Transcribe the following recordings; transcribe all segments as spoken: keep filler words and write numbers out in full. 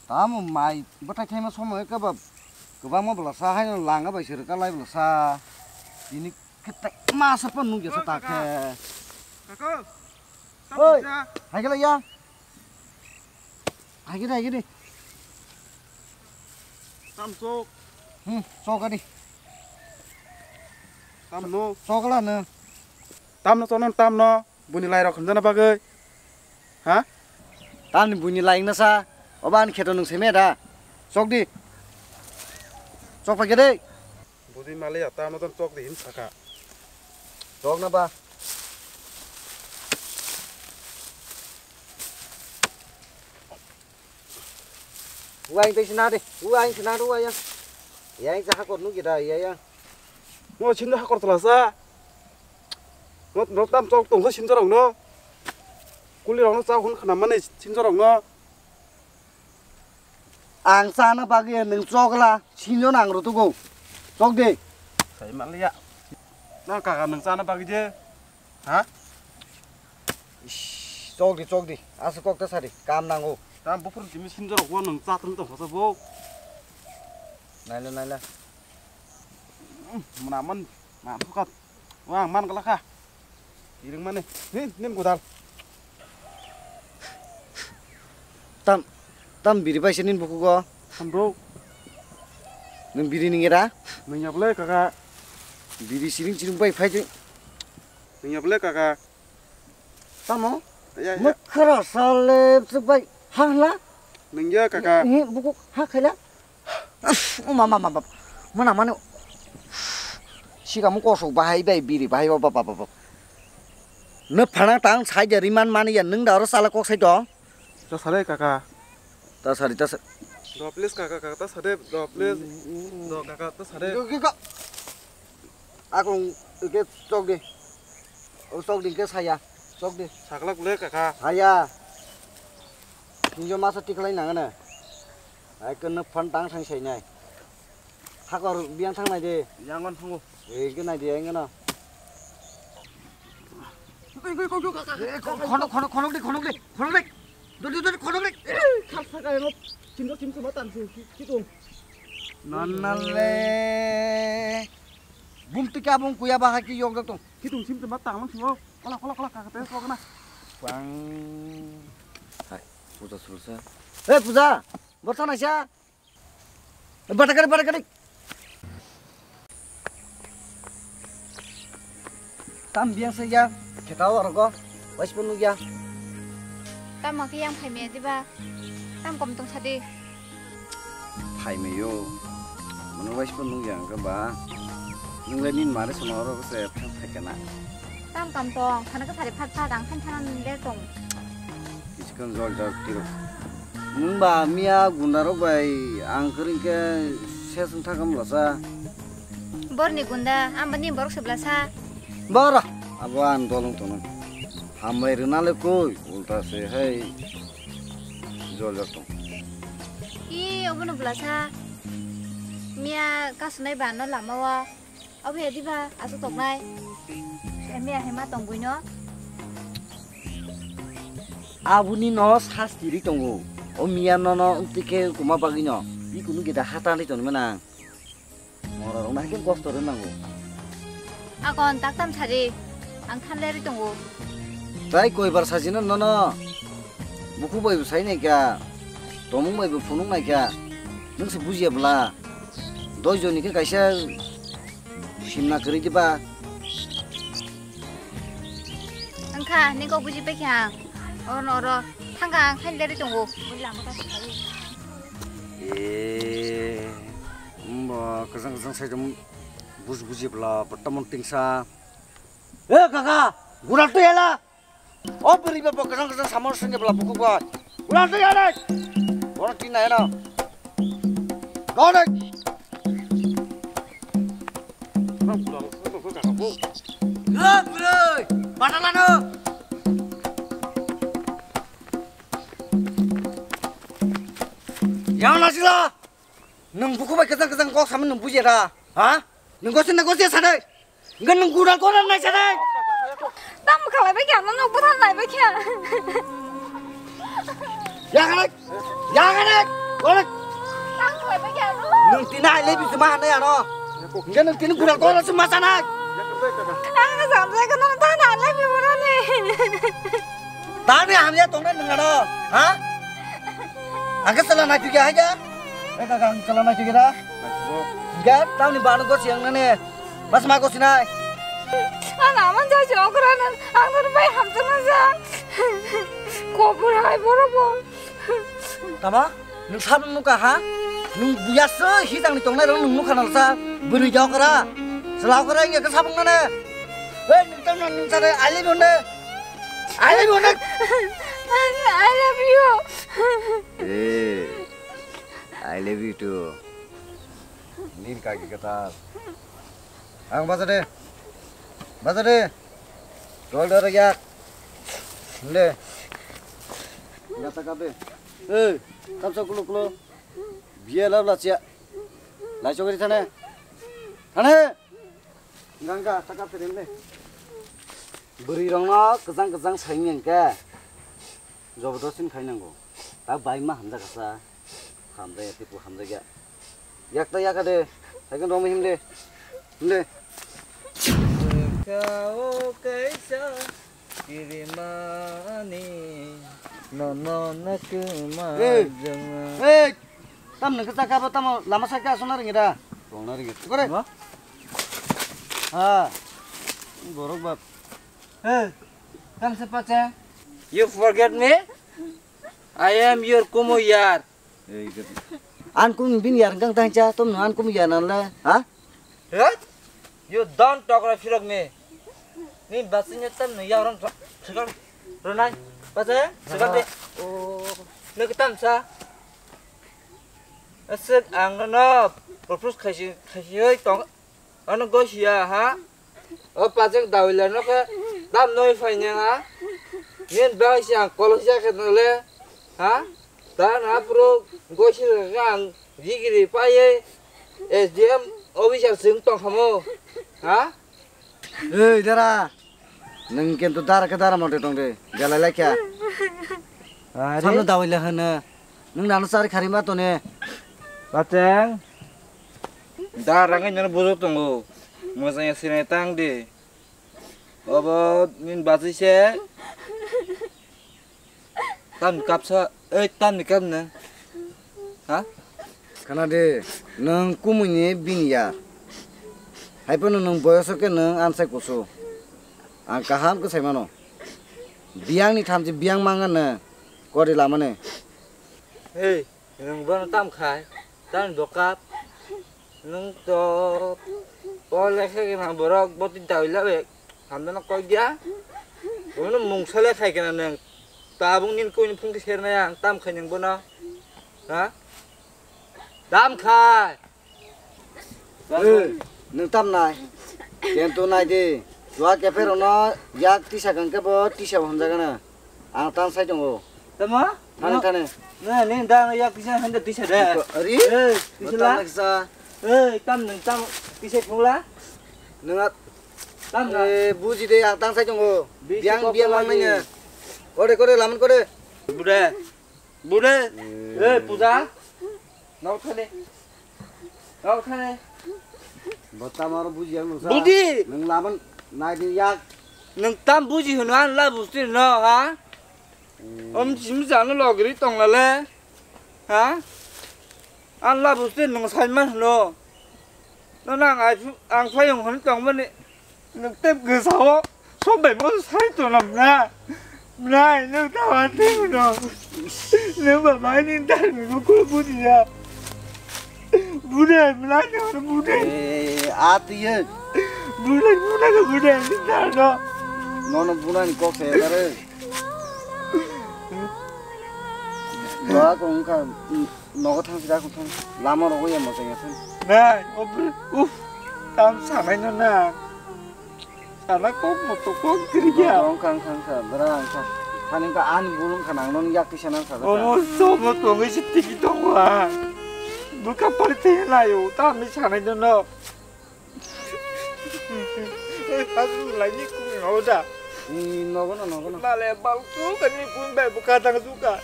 Tamo mai bwthai thaima somoy khe ba kwbangma bwlasa haino langa bai se rwka lai bwlasa. Tini khe tai masa pon nukya sa ta khe. Kaka, Oi, tamo kisa? Hai khe lai ya. Hai khe de, hai khe de. Tam sok. Hmm, sok ani. Tam no. Sok la no. Tam no, sok no, tam no. Buini lai rok hamjana bagwi. Ha? Tamni buini lai wngna sa. Oba ani kheto nwng seme da. Sok di. Sok paikha de. Budi mali ya, tamno tong sok di hin saka. Sok na ba. Uaing tei sina de. Uaing sina de uaing. Yang sa hakor nu kita ya yang. Mo sinjo hakor tla sa. Mo, mo tam sok tong sa sinjo rok no. Kuli rok no sa hun khna mani sinjo rok no. Ang chana bagwi nwng chokla, sinjo nang rw tugo. Chok de. Sai maliya. Na kaka nwng chana bagwi je. Ha? Ish, chok di, chok di. Asa kok ta sari, kam nango. Tam buphuru timi sinjo rok bo nwng cha thang tong khosa bo. Naila, naila. Manaman, man phukat. Wah, man kala kha. Iring mane. Nin, nin gudal. Tam, tam biri bai se nin bukugo. Tam bro. Nung biri ning era? Nung ya bole kaka. Biri siring siring bai phai de. Nung ya bole kaka. Tamo? Ya, ya. Mukhara sale se bai ha hla. Nung ya kaka. Ni buku ha khaila. Uma mama bab. Mana mane. Siga mu kosok bahai bai biri bahai bab bab bab. Ne phana tang sai de riman mani ya nung da oro sala kok sai to. Ta sare kaka. Ta sari ta sa. Do please kaka, kaka ta sare. Do please. Do kaka ta sare. Go go go. Akong ke chok de. O chok de ke saya. Chok de. Sakla kule kaka. Saya. Hinjo masa tiklai nangana. Ai kena phone tang sang sai nai. Hakor biang thang nai de. Yangon thango. Ei ke nai de yang na. Khonok khonok khonok de khonok de khonok de. Dodi dodi khonok de. Khal sa ka no. Chimro chim chim tan su ki tu. Nonale. Bum tika bum kuya ba ha ki yok dok tong. Ki tu chim chim tan mang su. Kola kola kola ka te so na. Pang. Hai, puja sulsa. Eh puja. Borsa naisa. Batakari, batakari. Tam biang se ya, kheta orogo, wais pun ya. Tam ma yang phai me diba? Tam kom tong sadi. Phai me yo. Mano wais pun ya ke ba. Nung le nin mare sono orogo se phai phai kana. Tam kam tong, khana ka sari phat phat ang khan thanan le tong. Kiskon jol jol tiro. Nwng ba miya gunda rok bai ang kwrwng khe ses wng thangkha mlasa. Borni gunda, ang ba ni borok se blasa. Bora, abo ang dol wng tongo. Hambai rwna le koi, ulta se hai jol jol tong. I, obono blasa. Miya kasunai ba no lama o. Obo ya diba, aswk toknai. Miya hema tong buino. Aboni no sasti ri tongo. O miya nono tike kuma bagwi no. Bikunu geda hata ni tongmana. Moro rok nahike kosto ri nango. Akon taktam sari. Ang thanle ri tongo. Tai koi bar sajino nono. Buku bai bo sai nai kha. Tomung bai bo phunuk nai kha. Nung se bujiya bla. Doi joni khe kaisa Simna kwrwi diba? Wngkha, nini kok buji paikha ang. Oro no oro. Thangkha ang, hain lerwi tongo. E, umbo, kwchang kwchang saichung buji buji bla, bwtamo tingsa. E, kaka, gura twi hala. O bwrwi ba bo kwchang kwchang samor swnge bwla bukhuk bai. Ulan twi anai. Bono tin nai ano. Donai. Nang bwla bukhuk bukhuk kaka bu. Yo bwrwi, bata lano. Yang nasila. Nwng bukhuk bai kwchang kwchang kok samani nwng bujiya da? Ha? Nwng gosini gosiya sanai? Hingke nwng gudal gudal nai sanai? Tamo khalai bai kha, nwng bwthar nai bai kha. Yakanai! Yakanai! Kore. Nwng tini I love you ma hanai ano. Hingke nwng tini gural kora se ma sanai. Ang samsai kono ta na le bi boroni. Tani hamya tongnai nwng ano, ha? Ang ke sala nai tuge haja. Eh, kaka, ang sala nai tuge da. Hingke tamni bano go siang nane. Mas ma go sinai. Ang aman ja si okra nan. Ang tor bai hamsa ma ja. Kobor hai borok bo. Tama? Nwng sabung nukha ha? Nwng buya se hijangni tongnai rok nwng nukha nalsa. Bwrwi ja okra. Chwla okra wngya khe sabung nane. Hei, nwng tamo nwng sare I love you hwnde. I love you hwnde. I love you. Eh, I love you too. Nini kaki kwtal. Ang baja de. Baja de. Dol dol yak. Hwnde. Gata kabe. Ei, kamsa kulo kulo. Biya lab la chia. Lai chokri thane. Thane. Ganga taka tere ne. Bwrwi rokno kwchang kwchang sai wngkha. Jobodostin khai nango. Ta bai ma hamjak kasa. Hamjak ya, tipo hamjak ya. Yak ta yak de. Hai kan romi himle. Himle. Kao kaisa kirimani. No, no, na kuma. Hey. Jonga. Hey. Tam nang kata kabo tam lama sakya sona ringi da. Sona ringi. Kore. Ma? Ha. Borok bab. Hey. Tam se pacha. You forget me? I am your kumu yar. An kum bin yar kang tang cha tom an kum yar nan la, ha? Hey? You don't talk like frog me. Ni basinya tam ni yaron sekarang runai. Pacha, sekarang de. Oh. Ni kitam sa. Asik ang no propose khaisi khaisi oi tong. Ano gosia ha. O pajak dawila no khe tam noi phainai ha. Nin bai si ang kolok ja khe no le ha. Ta na pro gosi ang digiri paye S D M officer sing tong khamo ha. Ei dara. Nwng kintu dara khe dara mote tong de, belai lai kha. Are? Samno dawai le hwno. Nwng nano chari khari ma tone. Bacheng. Dara ngai nano bujok tongo. Mojang ya sinai tang de. Obo nin bachai se. Tamni kapsa, ei, tamni kap nwng? Ha? Khana de, nwng kumui ni bini ya. Hai phano nwng boyoso khe nwng ansai kusu. Ang kaham khe sai mano. Biyang ni thamchi biyang mangano kori lamani. Hey, nwng bono tam khai, tamni bo kap. Nwng to o lekha gwnang borok botwi dawi labe hamjano kok dia. Bono mungsa le khai gwnang nwng. Tabuk nini koi ni phung khe sernai ang tam khai nwng bono. Ha? Tam khai. Eh, nwng tam nai. Kento nai di. Jua kephero no yak tisa kang kebo tisa bo hamjagana. Ang tang sai tongo. Tamo? Thani, thani. Na, ni da yak kisa handa tisa de. Ari? Eh, kisa la. Tang kisa. Eh, tam nang tam kisa thungla. Nang at. Tam na. Eh, buji de ang tang sai tongo. Biang biang mang nanya. Kore kore laman kore. Bude. Bude. Eh, puja. Nok thani. Nok thani. Bota maro buji ang nungsa. Budi. Nang laman nai di yak. Nang tam buji hunu an la busti no ha? Om jim jano logri tongla le. Ha? An la busti nung sai man no. No nang ai ang phayung hon tong mani. Nung tep gesa ho. Som bai mo sai to nam na. Mnai nung ta wa te no. Nung ba mai ning ta nung ko buji ya. Bude mnai no bude. Eh, ati ye. Bude bude bude ni ta no. No no bunan kok se dare. Ba ko ka nogo thang sida ko thang. Lama rogo ya mo teng ya thang. Nai, obr, uf, tam sanai no na. Sana kok mo to kok kiri ya. Wngkha wngkha wngkha bra wngkha. Thani wngkha ani bul wngkha nang non yak kisa nang sa. Omo so mo to ngi si tiki to wa. Buka pali te na yo, tam ni sanai no no. Oi, pasu lai ni kung no da. Ni nogo no nogo no. Male bal tu kan ni kung bai buka tang suka.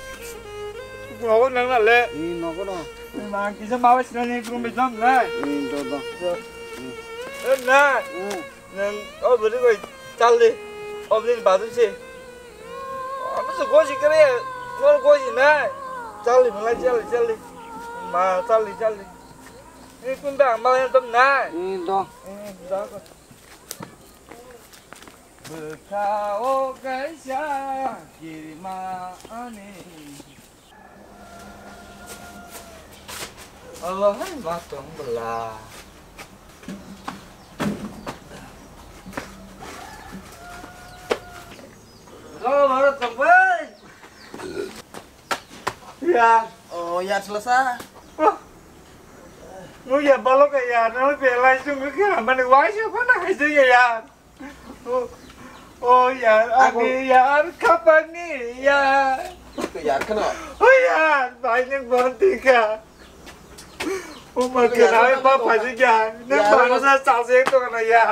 Nogo nang na le. Ni nogo no. Ma kisa ma wes na ni kum be jam na. Ni do do. Eh, na. Hmm. Nang o beri koi chal di. O beri badu se. Ano se gosi kare. Nor gosi na. Chal di, malai chal di, chal di. Ma chal di, chal di. Ni kun da ma yang tom na. Ni do. Hmm, da. Bwkha o kaisa kirima ani. Allah hai ma tong bwla. Kau baru sampai. Ya. Oh, ya selesai. Oh. Lu ya balok ya, no belai sung ke mana wai siapa nak aja ya ya. Oh, oh ya, aku ani ya, kapani ya. Itu ya kena. Oh ya, banyak banget ya. Oh, makin apa pasti ya. Nang baru saya saksi itu kena ya.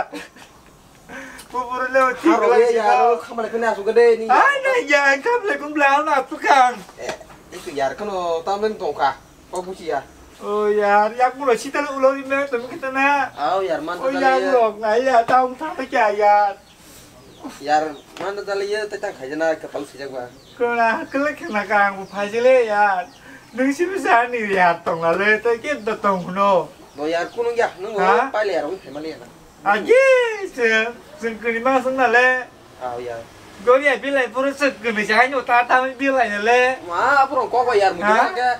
Bubur le thik la ya. Khamle kena asuk de ni. Ai na ya, khamle kum la na tukang. Eh, itu ya kena tamlen tongka. Kok busi ya. Oh ya, ya kulo sita lo ulo ni me to kita na. Oh ya, man. Oh ya, lo na ya, taung ta ta kya ya. Yar, man da le ye ta ta khai na kapal sijak ba. Kona kle kena kang bu phai le ya. Nung si bisa ni ya tong la le ta ke da tong no. No ya, kunung ya, nung pai le ya, rong phai mali ya. Agi, se, sengkuni ma sengna le. Aw ya. Gori ya bilai pura sengkuni sa hanyo ta ta bilai le. Ma, pura kok ya, mutu ma ke.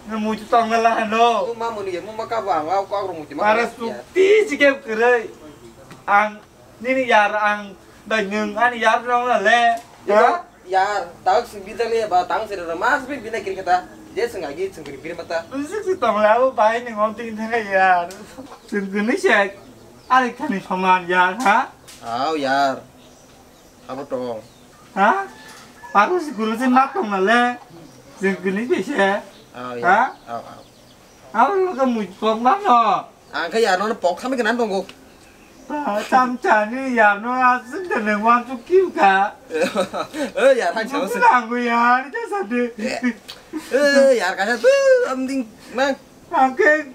Na mutu tong na la no. Ma muni ya, ma ka ba, ma kok rong mutu ma. Para sukti sikep kere. Ang, nini yar ang, da nyung ani yar rong na le. Ya. Yar, tang si bidal ya ba, tang si rara mas bi bina kiri kata. Je sengagi sengkiri biri mata. Sik si tong la bu bai ni ngom ting thang yar. Sengkuni se. Ari khani soman yar ha? Aw yar. Abo tong. Ha? Paru si guru si mat tong na le. Sengkuni be se. Aw yar. Ha? Aw aw. Aw lo ka mui kok ma no. Ang khe yar no pok thami khe nan tongo. Ba, tam chani yar no aswk da nang wan chu kiu ka. Eh, yar han chang se. Nang go yar, ja sa de. Eh, yar ka sa tu am ding mang. Ang khe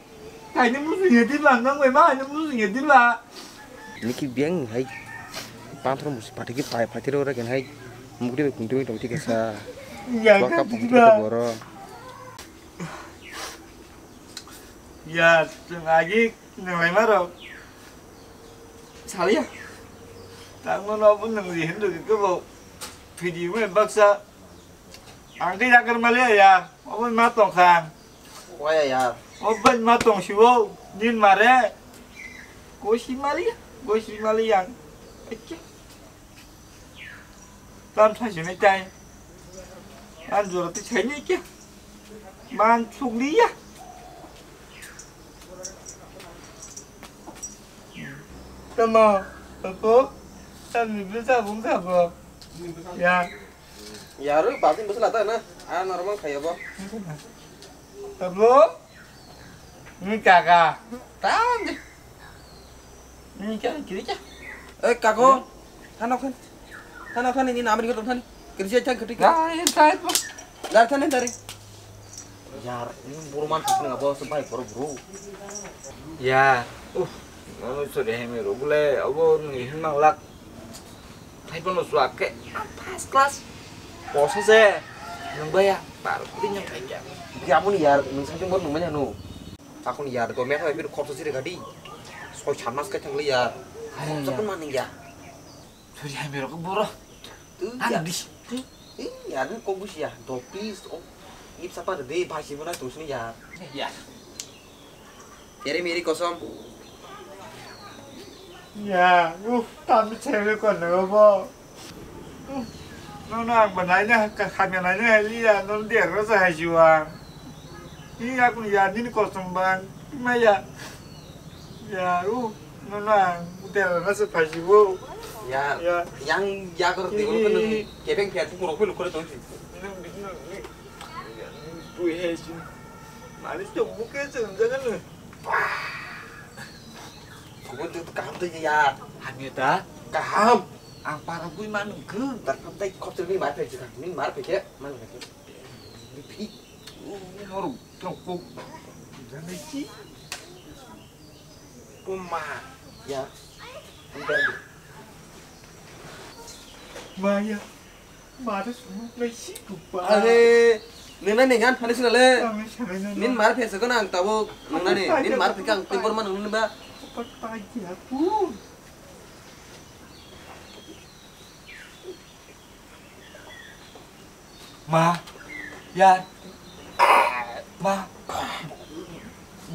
kaini musu ye di ba, nang bai ma ni musu ye di ba. Niki biang hai. Panthor musi pati ki pai pati ro ra gen hai. Mukri be kuntu to ti ka sa. Ya ka di ba. Boro. Ya, chwng agi nanglaima rok. Saliya. Tangma no bo nang ri hindu ke bo. Video me baksa. Ang khe yakar maliya ya. Obo ma tong kha. Waya ya. Obo ma tong siwo. Din mare. Gosi maliya. Gosi maliya. Eche. Tam thai sini tai. An jora ti chai ni kya. Man chuk liya. Tama, apo, tan ni bisa bung sa bo. Ya. Ya ru, pati bisa lata na. Ah, normal kaya bo. Apo. Ni kaka. Tang di. Ni kaka kiri kya? Eh, kako. Hano kan. Hano kan ini namri ko tong kan. Kiri kya kiri kya? Dai, dai po. Dar kan dari. Yar, ini buru man sini ngabo sampai buru buru. Ya, uh, manu sore hemi rogule, abo ni himang lak. Hai bono suak khe, ah, first class. Posa se, nung baya, bar kuri nyang kai kya. Kya muni yar, nung sing bo nung manya nu. Takun yar, do me hai bir khorsa siri gadi. Soi chamas kai thang li yar. Hai khorsa ya. Pun mani ya. Suri hai berok boro. Tu ya. Ang dis. Ih, yar, nung kok bus ya. Do please, oh. Ip sapa de, bhai si bona tus ni yar. Ya. Tere meri kosong. Ya, uff, tam chere ko no bo. Uff, no, no, ang banai na, ka khamya nai na, liya, no, der ro sa hai juang. Ni aku ya, ni kosong bang. Ma ya. Ya, uff, no, no, ang der ro sa phai ji bo. Ya, ya. Yang ya ko de ko ni kebeng phe tu ko ko ko to. Ni, ni, ni, ni. Tui he sin. Mani to buke se jaga ne. Kubun tu kaham tu ya. Hamya ta? Kaham. Ang para bui manu ke. Tar pam tai khop tu ni mar pe jika. Ni mar pe ke. Man ke. Ni phi. Norok trok kok. Janai ki? Kuma. Ya. Maya. Mare sumuk lai si kupa. Are, nina ni gan phani sila le. Kami samai na. Nin mar phese ko nang tabuk. Nang nani, nin mar phika ang tibor man nang ba. Pat pa ya pu. Ma, yar. Ma.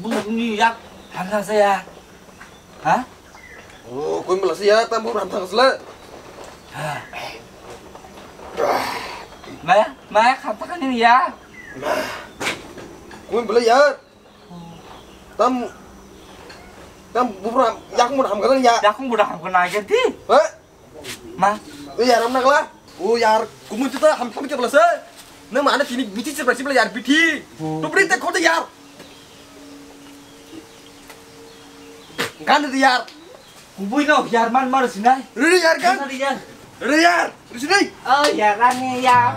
Bumukni yak hamsa saya. Ha? Oh, koi mala saya tam bumuk hamsa sele. Ha. Maya, maya kata kan ini ya. Koi mala ya. Tam tam bumuk yak mun hamsa ya. Yakung budak hamsa lagi di. Ha? Ma. O yar, amna gala. O yar, kumun tu ta ham tham ke bala se. Na ma na tini biti se bala se bala yar biti. Oh. To bring te khote yar. Gan de yar. Kubui no yar man mar sinai. Re yar gan. Re yar. Re yar. Re sinai. Oh yar ani yar.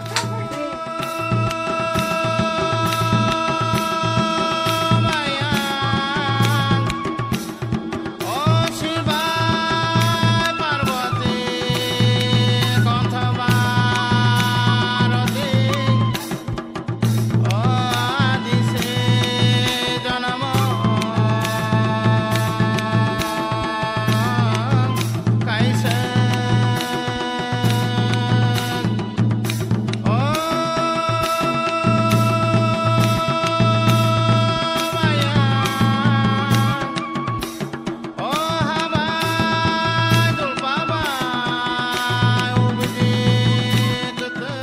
O Shiva Parvati Kontha Bharati, o Adi se janamo kaisa. O maya, o haba dulpa ba ubidi tutui.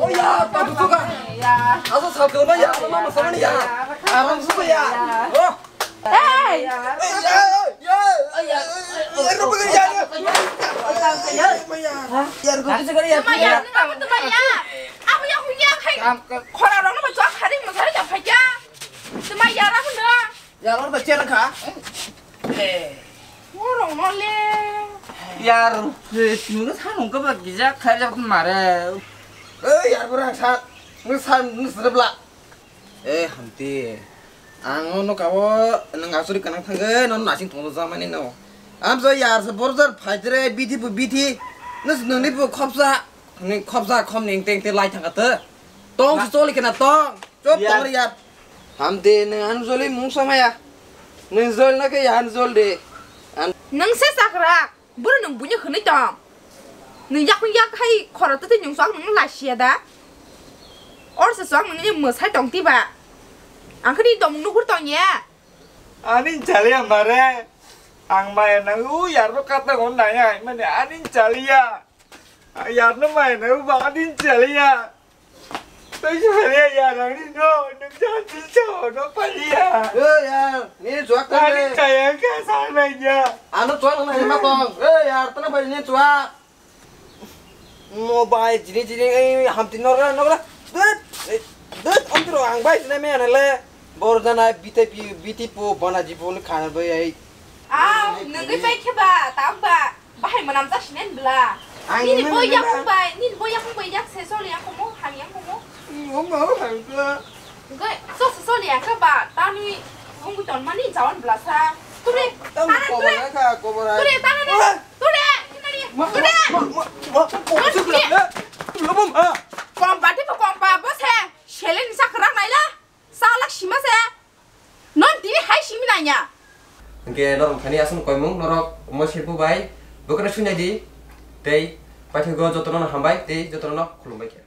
O ya, ta butuka. Ya. Asa salto na ya, mama sama ni ya. Aram suka ya. Oh. Hey! Yar, nungkha sanung kaba gijak khaijak mare. Oi yar, borang sa, nung sa, nung srep la. Eh, hamti. Ang no kabo nang asuri kanang thangge, non nasing thong jamani no. Am so yar se borjar phaidre bithi bu bithi. Nus nungni bu khopsa, ni khopsa khom ning teng te lai thang ate. Tong su choli kana tong. Chop tong yar. Hamti nang an joli mung samaya. Nang jol na ke an jol de. Nang se sakrak. Boro nwng buino hwnwi tong. Nwng yakung yak hai khoro twtwi nwng chwng nwng lasia da? Or se chwng nwng mwsai tong tiba? Ang khe ni domung nuhur tong ya. Ani chaliya mare. Ang maya nang u yar ro kata ngon naya mane ani chaliya. Yar no maya nang u ba ani chaliya. Tei chaya ya nang ni no, nang jan ni so no paliya. Eh, yar, ni juak tang ani le. Chaya ka sa nai ya. Ano juak nang ma tong. Eh, yar, tana bai ni juak. Mo bai jini jini ei hamti nora nora. Dut, dut, hamti ro ang bai jini me anale. Bor jana bite bi-, biti po bana ji po ni khana bai ai. Ah, nang bai khe ba, tam ba. Bahai mwnam jak sinen bla. Nini bo yakung bai, nini bo yakung bai yak se soli yang komo, ham yang komo. Ngomo hangkla. Gai, so se soli yang ka ba, tani wngwi ton mani jawan bla sa. Ture, tana ture. Ture, tana ture. Ture, hinari. Ture. Ture. Lobom ha. Kompa tipo kompa bo se. Selen sa khrak naila. Salak sima se. Non tini hai simi nanya. Hingke norok thani aswk koimung norok omo sebu bai bwkhano suinai di tei paithago jotono hambai tei jotono khulumbai khe.